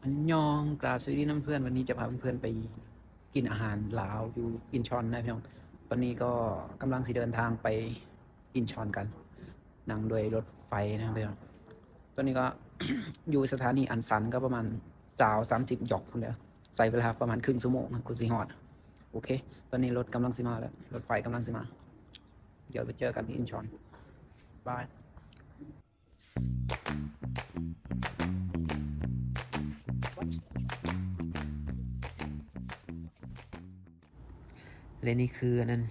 ອັນຍອງ ກາບສະຫວັດດີນຳເພື່ອນ. ວັນນີ້ຈະພາເພື່ອນໄປກິນອາຫານລາວຢູ່ອິນຊອນນະພີ່ນ້ອງ. ຕອນນີ້ກໍກຳລັງຊິເດີນທາງໄປອິນຊອນກັນ ນັ່ງດ້ວຍລົດໄຟນະພີ່ນ້ອງ. ຕອນນີ້ກໍ ຢູ່ສະຖານີອັນຊັນ ກໍປະມານຊາວ ສາມສິບຢອກພຸ້ນແຫຼະ. ໃຊ້ເວລາປະມານເຄິ່ງຊົ່ວໂມງນະ ກວ່າຊິຮອດ. ໂອເຄ ຕອນນີ້ລົດກຳລັງຊິມາແລ້ວ ລົດໄຟກຳລັງຊິມາ. ດຽວໄປເຈີກັນທີ່ອິນຊອນ. ບາຍ. ແລະນີ້ຄືອັນນັ້ນ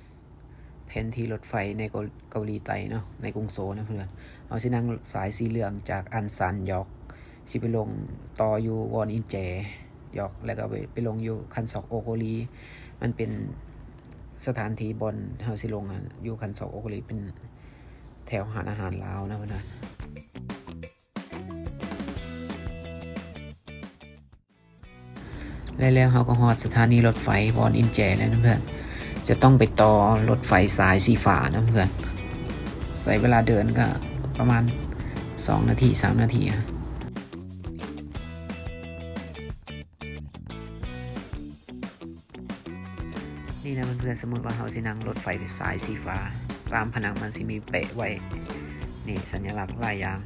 ແຜນທີ່ລົດໄຟໃນເກົາ ເກົາຫຼີໃຕ້ເນາະ ໃນກຸງໂຊນະເພື່ອນ. ເຮົາຊິນັ່ງສາຍສີເຫຼືອງຈາກອັນຊັນຢອກ ຊິໄປລົງຕໍ່ຢູ່ວອນອິນແຈຢອກ ແລ້ວກໍໄປ ໄປລົງຢູ່ຄັນຊອກໂອໂກລີ. ມັນເປັນສະຖານທີ່ບ່ອນເຮົາຊິລົງ ຢູ່ຄັນຊອກໂອໂກລີ ເປັນແຖວຮ້ານອາຫານລາວນະເພື່ອນ. ແລະແລ້ວເຮົາກໍຮອດສະຖານີລົດໄຟວອນອິນແຈແລ້ວນະເພື່ອນ. ຈະຕ້ອງໄປຕໍ່ລົດໄຟສາຍສີຟ້ານະເພື່ອນ. ໃຊ້ເວລາເດີນກໍປະມານສອງນາທີ ສາມນາທີ. ນີ້ນະເພື່ອນໆ ສົມມຸດວ່າເຮົາຊິນັ່ງລົດໄຟສາຍສີຟ້າ ຕາມຜະໜັງມັນຊິມີແປະໄວ້ ນີ້ ສັນຍະລັກຫຼາຍຢ່າງ.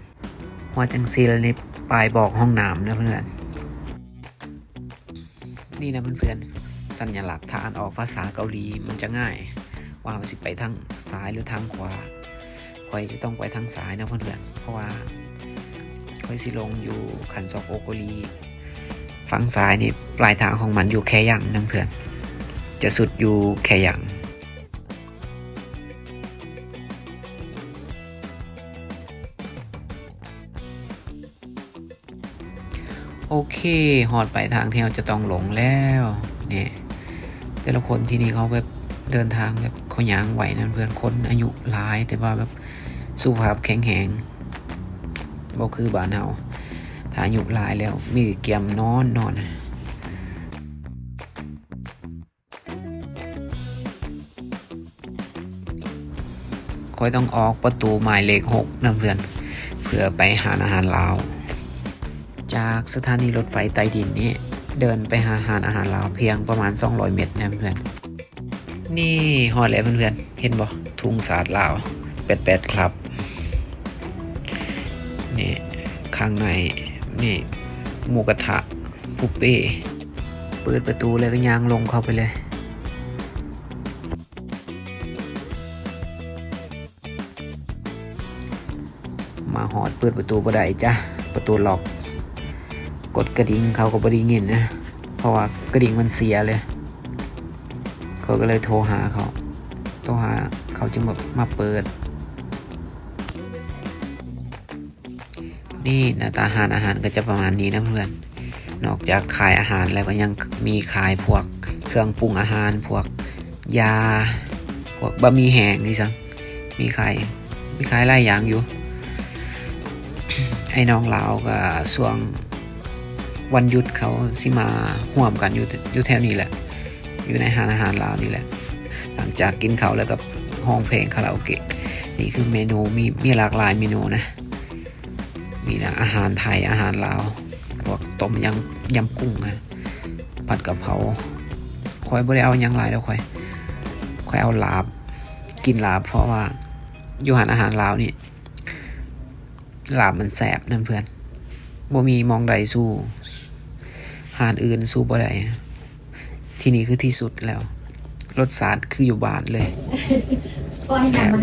ຫົວຈັງຊີ້ ແລະນີ້ປ້າຍບອກຫ້ອງນ້ຳນະເພື່ອນ. ນີ້ນະເພື່ອນໆ ສັນຍະລັກ ຖ້າອ່ານອອກພາສາເກົາຫຼີມັນຈະງ່າຍ ວ່າເຮົາຊິໄປທາງຊ້າຍ ຫຼື ທາງຂວາ. ຂ້ອຍຈະຕ້ອງໄປທາງຊ້າຍເນາະເພື່ອນໆ ເພາະວ່າຂ້ອຍຊິລົງຢູ່ຄັນຊອກໂອໂກລີ. ຝັ່ງຊ້າຍນີ້ປາຍທາງຂອງມັນຢູ່ແຄຢັງນະເພື່ອນ ຈະສຸດຢູ່ແຄຢັງ. ໂອເຄ ຮອດປາຍທາງທີ່ເຮົາຈະຕ້ອງລົງແລ້ວ. ນີ້ ແຕ່ລະຄົນທີ່ນີ້ເຂົາແບບເດີນທາງແບບເຂົາຍ່າງໄວນະເພື່ອນ. ຄົນອາຍຸຫຼາຍແຕ່ວ່າແບບສຸຂະພາບແຂງແຮງ ບໍ່ຄືບ້ານເຮົາ ຖ້າອາຍຸຫຼາຍແລ້ວມີແຕ່ກຽມນອນ ນອນ. ຂ້ອຍຕ້ອງອອກປະຕູໝາຍເລກຫົກນະເພື່ອນ ເພື່ອໄປຮ້ານອາຫານລາວ. ຈາກສະຖານີລົດໄຟໃຕ້ດິນນີ້ ເດີນໄປຫາຮ້ານອາຫານລາວພຽງປະມານສອງຮ້ອຍເມັດນະເພື່ອນ. ນີ້ຮອດແລ້ວເພື່ອນໆ ເຫັນບໍ່? ທຸງຊາດລາວ ແປດແປດ ຄລັບ. ນີ້ ຂ້າງໃນ ນີ້ ໝູກະທະ ບຸບເປ້. ເປີດປະຕູແລ້ວກໍຍ່າງລົງເຂົ້າໄປເລີຍ. ມາຮອດເປີດປະຕູບໍ່ໄດ້ຈ້ະ ປະຕູລັອກ. ກົດກະດິ່ງເຂົາກໍບໍ່ໄດ້ຍິນນະ ເພາະວ່າກະດິ່ງມັນເສຍເລີຍ. ຂ້ອຍກໍເລີຍໂທຫາເຂົາ ໂທຫາເຂົາຈຶ່ງແບບມາເປີດ. ນີ້ໜ້າຕາຮ້ານອາຫານກໍຈະປະມານນີ້ນະເພື່ອນ. ນອກຈາກຂາຍອາຫານແລ້ວ ກໍຍັງມີຂາຍພວກເຄື່ອງປຸງອາຫານ ພວກຢາ ພວກບະໝີ່ແຫ້ງນີ້ຊັ້ນ ມີຂາຍ ມີຂາຍຫຼາຍຢ່າງຢູ່. ອ້າຍນ້ອງລາວກໍຊ່ວງວັນຢຸດເຂົາຊິມາຮ່ວມກັນຢູ່ ຢູ່ແຖວນີ້ແຫຼະ ຢູ່ໃນຮ້ານອາຫານລາວນີ້ແຫຼະ. ຫຼັງຈາກກິນເຂົ້າແລ້ວກໍຮ້ອງເພງຄາຣາໂອເກະ. ນີ້ຄືເມນູ ມີ ມີຫຼາກຫຼາຍເມນູນະ. ມີທັງອາຫານໄທ ອາຫານລາວ ພວກຕົ້ມ ຍຳ ຍຳກຸ້ງ ຜັດກະເພົາ. ຂ້ອຍບໍ່ໄດ້ເອົາຫຍັງຫຼາຍດອກ ຂ້ອຍ ຂ້ອຍເອົາລາບ ກິນລາບ ເພາະວ່າຢູ່ຮ້ານອາຫານລາວນີ້ ລາບມັນແຊບນະເພື່ອນ. ບໍ່ມີໝ່ອງໃດສູ້ ຮ້ານອື່ນສູ້ບໍ່ໄດ້. ທີ່ນີ້ຄືທີ່ສຸດແລ້ວ ລົດຊາດຄືຢູ່ບ້ານເລີຍ ແຊບ.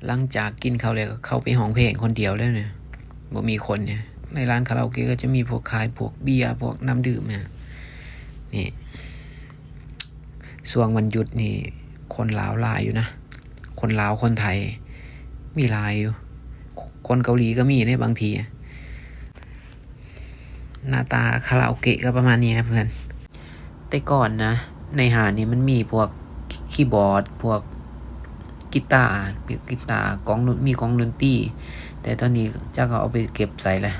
ຫຼັງຈາກກິນເຂົ້າແລ້ວ ກໍເຂົ້າໄປຮ້ອງເພງຄົນດຽວເລີຍນະ ບໍ່ມີຄົນນະ. ໃນຮ້ານຄາຣາໂອເກະກໍຈະມີພວກຂາຍພວກເບຍ ພວກນ້ຳດື່ມນະ. ນີ້ ຊ່ວງວັນຢຸດນີ້ຄົນລາວຫຼາຍຢູ່ນະ ຄົນລາວ ຄົນໄທ ມີຫຼາຍຢູ່ ຄົນເກົາຫຼີກໍມີເດ້ບາງທີ. ໜ້າຕາຄາຣາໂອເກະກໍປະມານນີ້ນະເພື່ອນ. ແຕ່ກ່ອນນະ ໃນຮ້ານນີ້ມັນມີພວກຄີບອດ ພວກກີຕາ ມີກີຕາ ກອງດົນ ມີກອງດົນຕີ ແຕ່ຕອນນີ້ຈັກເຂົາເອົາໄປເກັບໃສແລ້ວ.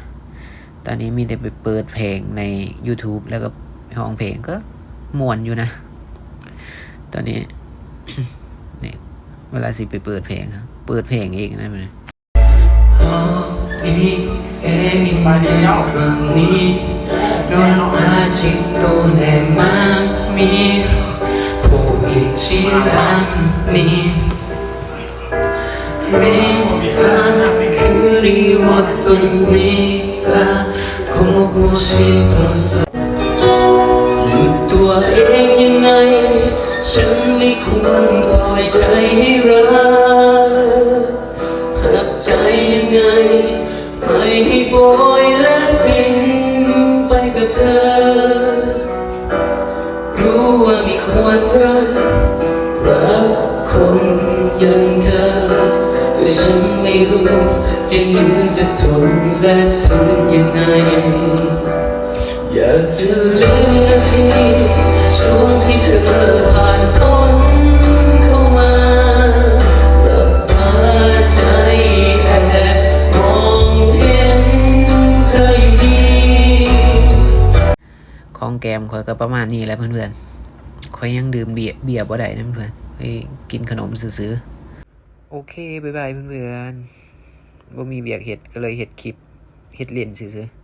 ຕອນນີ້ມີແຕ່ໄປເປີດເພງໃນຢູທູບ ແລ້ວກໍຮ້ອງເພງ ກໍ ມ່ວນຢູ່ນະ ຕອນນີ້ ນີ້ ເວລາຊິໄປເປີດເພງ ເປີດເພງອີກນະ ຂອງແກ້ມຂ້ອຍກໍປະມານນີ້ແຫຼະເພື່ອນໆ ຂ້ອຍຍັງດື່ມເບຍ ເບຍບໍ່ໄດ້ນະເພື່ອນ ຂ້ອຍກິນຂະໜົມຊື່ໆ. ໂອເຄ ບາຍບາຍເພື່ອນໆ ບໍ່ມີວຽກເຮັດ ກໍເລີຍເຮັດຄລິບ ເຮັດຫຼິ້ນຊື່ໆ.